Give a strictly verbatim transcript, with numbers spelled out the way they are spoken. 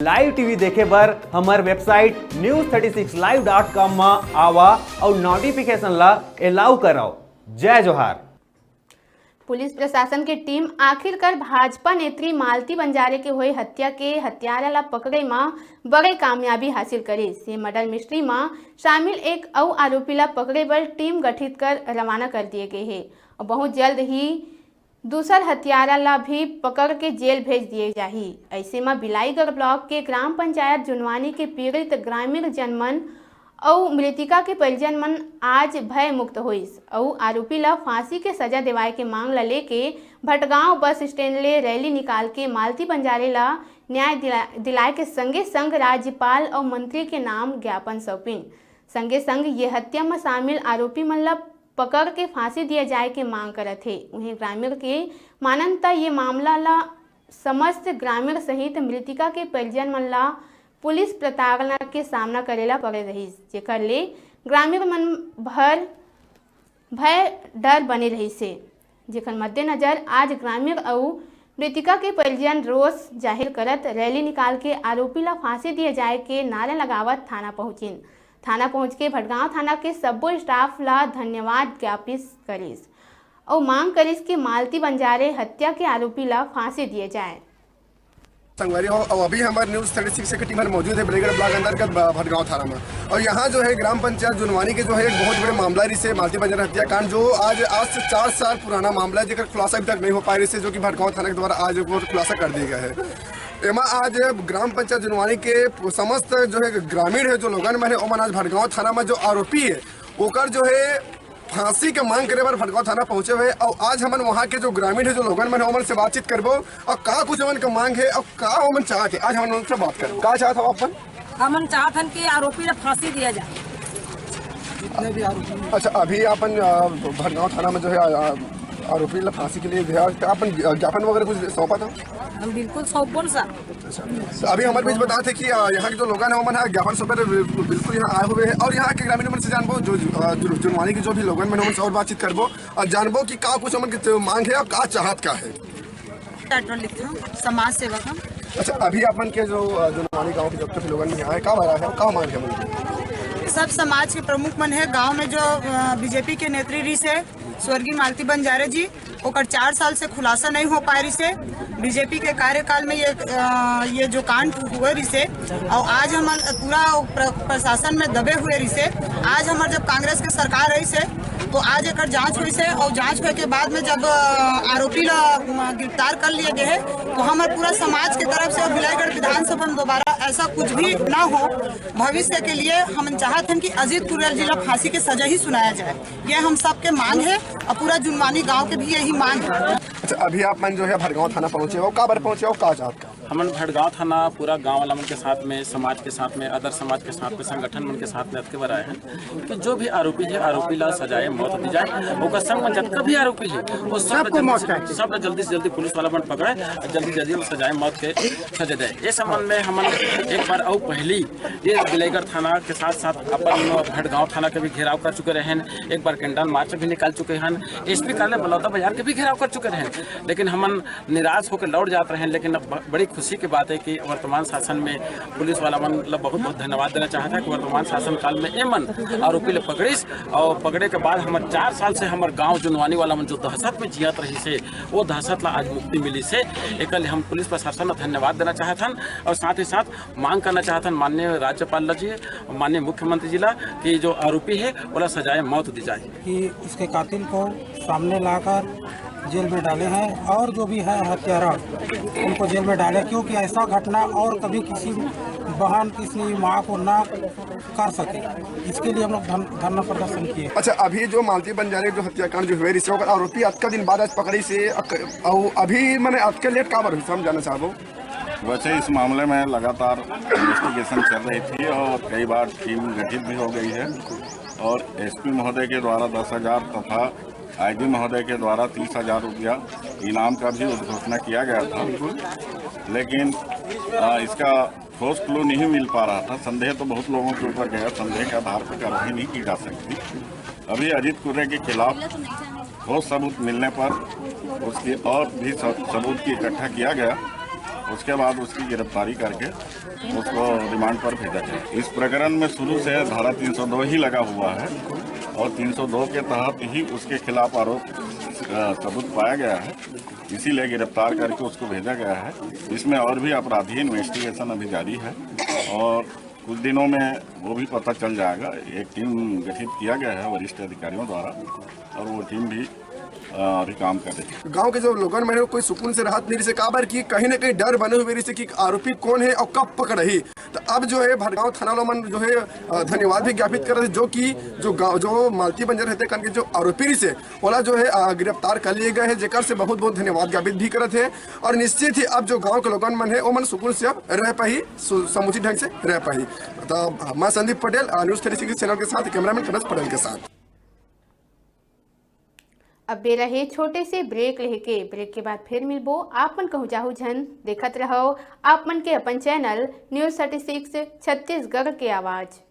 Live T V देखे बर हमर website news thirty six live dot com म आवा अउ notification ला allow करव। जय जोहार। पुलिस प्रशासन के टीम आखिरकार भाजपा नेत्री मालती बंजारे के होए हत्या के हत्यारा ला पकड़े म बड़े कामयाबी हासिल करिस। ये murder mystery म शामिल एक अउ आरोपी ला पकड़े बर टीम गठित कर रवाना कर दिए गए हे। अउ बहुत जल्द ही दूसर हत्यारा ला भी पकड़ के जेल भेज दिए जाही। ऐसे म बिलाईगढ़ ब्लॉक के ग्राम पंचायत जुनवानी के पीड़ित ग्रामीण जनमन अउ मृतिका के परिजन मन आज भय मुक्त होइस अउ आरोपी ला फांसी के सजा देवाए के मांग ला लेके भटगांव बस स्टैंड ले रैली निकाल के मालती बंजारे ला न्याय दिला-, दिलाए के संगे संग राज्यपाल अउ मंत्री के नाम ज्ञापन सौंपिन। संगे संग ये हत्या म शामिल आरोपी मन ला पकड़ के फांसी दिए जाए के मांग करत हे। उहें ग्रामीण के मानन त ये मामला ला समस्त ग्रामीण सहित मृतिका के परिजन मन ला पुलिस प्रताड़ना के सामना करे ला पड़े रहिस, जेकर ले ग्रामीण मन भर भय डर बने रहिस हे, जेकर मद्देनजर आज ग्रामीण अउ मृतिका के परिजन रोष जाहिर करत रैली निकाल के आरोपी ला फांसी दिए जाए के नारा लगावत थाना पहुंचिन। थाना पहुंच के भटगांव थाना के सब्बो स्टाफ ला धन्यवाद ज्ञापित करिस अउ मांग करिस कि मालती बंजारे हत्या के आरोपी ला फांसी दिए जाए। संगवारी हो, अउ अभी हमर न्यूज़ थर्टी सिक्स के टीम हर मौजूद है बिलाईगढ़ ब्लॉक अंतर्गत ब-, भटगांव थाना में। और यहाँ जो है ग्राम पंचायत जुनवानी के जो है एक बहुत बड़े मामला रिसे मालती बंजारे हत्याकांड, जो आज, आज से चार साल पुराना मामला है, जेकर खुलासा अभी तक नहीं हो पाए रिसे, जो कि भटगांव थाना के द्वारा आज वो खुलासा कर दिया गया है। एमा आज ग्राम पंचायत जुनवानी के समस्त जो है ग्रामीण है, जो लोगन मन है, ओमन आज भटगांव थाना में जो आरोपी है, ओकर जो है फांसी के मांग करे बर भटगांव थाना पहुंचे हुए। और आज हमन वहां के जो ग्रामीण है, जो लोगन मन है, ओमन से बातचीत करबो और का कुछ ओमन के मांग है और का ओमन चाहत है, आज हमन उनसे बात करबो। का चाहत हो अपन? हमन चाहत हन कि आरोपी ला फांसी दिया जाए। जितने भी आरोपी हैं। अच्छा, अभी अपन, अ, भटगांव थाना में जो है, अ, आरोपी ला फांसी के लिए जो है, का अपन ज्ञापन वगैरह कुछ सौंपा था? हम बिल्कुल सौंपन सर। अच्छा, तो अभी हमारे बीच बता थे कि, अ, यहाँ के जो लोगन है, ओमन ह ज्ञापन सौंपे रहे, बिल्कुल यहाँ आए हुए हैं और यहाँ के ग्रामीण मन से जानबो, जो, अ, जो जुनवानी के जो भी लोगन मन, ओमन से और बातचीत करबो और जानबो कि का कुछ ओमन के मांग है और का चाहत का है। डॉक्टर लिखा, समाज सेवक हम। अच्छा, अभी अपन के जो, अ, जुनवानी गांव के जब तक लोगन यहाँ आए, का भरा है, का मांग है ओमन के? सब समाज के प्रमुख मन है गांव में, जो, अ, बीजेपी के नेत्री रिसे स्वर्गीय मालती बंजारे जी, ओकर चार साल से खुलासा नहीं हो पाए रिसे। बीजेपी के कार्यकाल में ये, अ, ये जो कांड हुए रिसे, और आज हमर पूरा प्र-, प्रशासन में दबे हुए रिसे। आज हमर जब कांग्रेस के सरकार रही से, तो आज एकर जांच हुई से, और जांच होए के बाद में जब, अ, आरोपी ला, अ, गिरफ्तार कर लिए गए है, तो हमर पूरा समाज के तरफ से और बिलाईगढ़ विधानसभा में दोबारा ऐसा कुछ भी ना हो, भविष्य के लिए हम चाहत हन कि अजीत कुरियल जी ला फांसी के सजा ही सुनाया जाए। ये हम सबके मांग है और पूरा जुनवानी गांव के भी यही मांग है। अच्छा, अभी आप मन जो है भटगांव थाना पहुंचे हो, काबर पहुंचे हो, का चाहत का? हमन भटगांव थाना पूरा गांव वाला मन के साथ में, समाज के साथ में, other समाज के साथ में, संगठन मन के साथ में अतके बर आए हैं कि जो भी आरोपी है, आरोपी ला सजाए मौत दी जाए। ओकर संग में जतका भी आरोपी है, वो सब ला सबको जल्दी मौत से, चाहिए। सब ला जल्दी से जल्दी पुलिस वाला मन पकड़े और जल्दी से जल्दी सजाए मौत के सजा दे। इस संबंध में हमन एक बार अउ पहली ये बिलाईगढ़ थाना के साथ साथ अपन भटगांव थाना के भी घेराव कर चुके रहे हैं, एक बार कैंडल मार्च भी निकाल चुके हैं, एसपी कार्यालय बलौदा बाजार के भी घेराव कर चुके रहे हैं, लेकिन हमन निराश होकर लौट जात रहे हैं। लेकिन अब ब-, बड़ी खुशी की बात है कि वर्तमान शासन में पुलिस वाला मन ला बहुत बहुत धन्यवाद देना चाहता है कि वर्तमान शासन काल में ए मन आरोपी ला पकड़िस और पकड़े के बाद हमर चार साल से हमर गांव जुनवानी वाला मन जो दहशत में जियत रहिस हे, वो दहशत ला आज मुक्ति मिलिस हे। एकर ले हम पुलिस प्रशासन ला धन्यवाद देना चाहत हन और साथ ही साथ मांग करना चाहत हन माननीय राज्यपाल ला जी, माननीय मुख्यमंत्री जी ला कि जो आरोपी है, ओला सजाए मौत दी जाए। कि उसके कातिल को सामने लाकर जेल में डाले हैं और जो भी है हत्यारा, उनको जेल में डाले, क्योंकि ऐसा घटना और कभी किसी बहन, किसी माँ को ना कर सके, इसके लिए हम लोग धन-, धरना प्रदर्शन किए। अच्छा, अभी जो मालती बंजारे जो हत्याकांड जो हुए रिसे, ओकर आरोपी अतका दिन बाद आज पकड़िस हे, अक-, अउ अभी मने अतके लेट काबर हुई, हम जानना चाहबो। वैसे इस मामले में लगातार इन्वेस्टिगेशन चल रही थी और कई बार टीम गठित भी हो गई है और एसपी महोदय के द्वारा दस हज़ार तथा आईजी महोदय के द्वारा तीस हज़ार रुपया इनाम का भी उद्घोषणा किया गया था, लेकिन, आ, इसका ठोस क्लू नहीं मिल पा रहा था। संदेह तो बहुत लोगों के ऊपर गया, संदेह के आधार पर कार्रवाई नहीं की जा सकती। अभी अजीत कुर्रे के खिलाफ ठोस सबूत मिलने पर उसकी और भी सब-, सबूत की इकट्ठा किया गया। उसके बाद उसकी गिरफ्तारी करके उसको रिमांड पर भेजा जाए। इस प्रकरण में शुरू से धारा तीन सौ दो ही लगा हुआ है और तीन सौ दो के तहत ही उसके खिलाफ आरोप, अ, सबूत पाया गया है, इसीलिए गिरफ्तार करके उसको भेजा गया है। इसमें और भी आपराधिक इन्वेस्टिगेशन अभी जारी है और कुछ दिनों में वो भी पता चल जाएगा। एक टीम गठित किया गया है वरिष्ठ अधिकारियों द्वारा और वो टीम भी, अ, अभी काम कर रही है। गांव के जो लोगन मन हे, कोई सुकून से रहत नहीं रहिसे, काबर कि कहीं ना कहीं डर बने हुए रहिसे कि आरोपी कौन हे और कब पकड़ही। तो अब जो हे भटगांव थाना वाला मन जो हे, अ, धन्यवाद भी ज्ञापित करत हे, जो कि जो गांव, जो मालती बंजर रहते करके जो आरोपी रहिसे, ओला जो हे, अ, गिरफ्तार कर लिए गए हे, जेकर से बहुत बहुत धन्यवाद ज्ञापित भी करत हे। और निश्चित ही अब जो गांव के लोगन मन हे, ओमन सुकून से अब रह पाही, सु-, समुचित ढंग से रह पाही। तो मैं संदीप पटेल, अ, न्यूज़ थर्टी सिक्स चैनल के साथ, कैमरामैन कनक पटेल के साथ। अब बेरा हे छोटे से ब्रेक लेके, ब्रेक के बाद फिर मिलबो। आप मन कहूँ जाहू झन, देखत रहो आप मन के अपन channel news thirty six Chhattisgarh के आवाज़।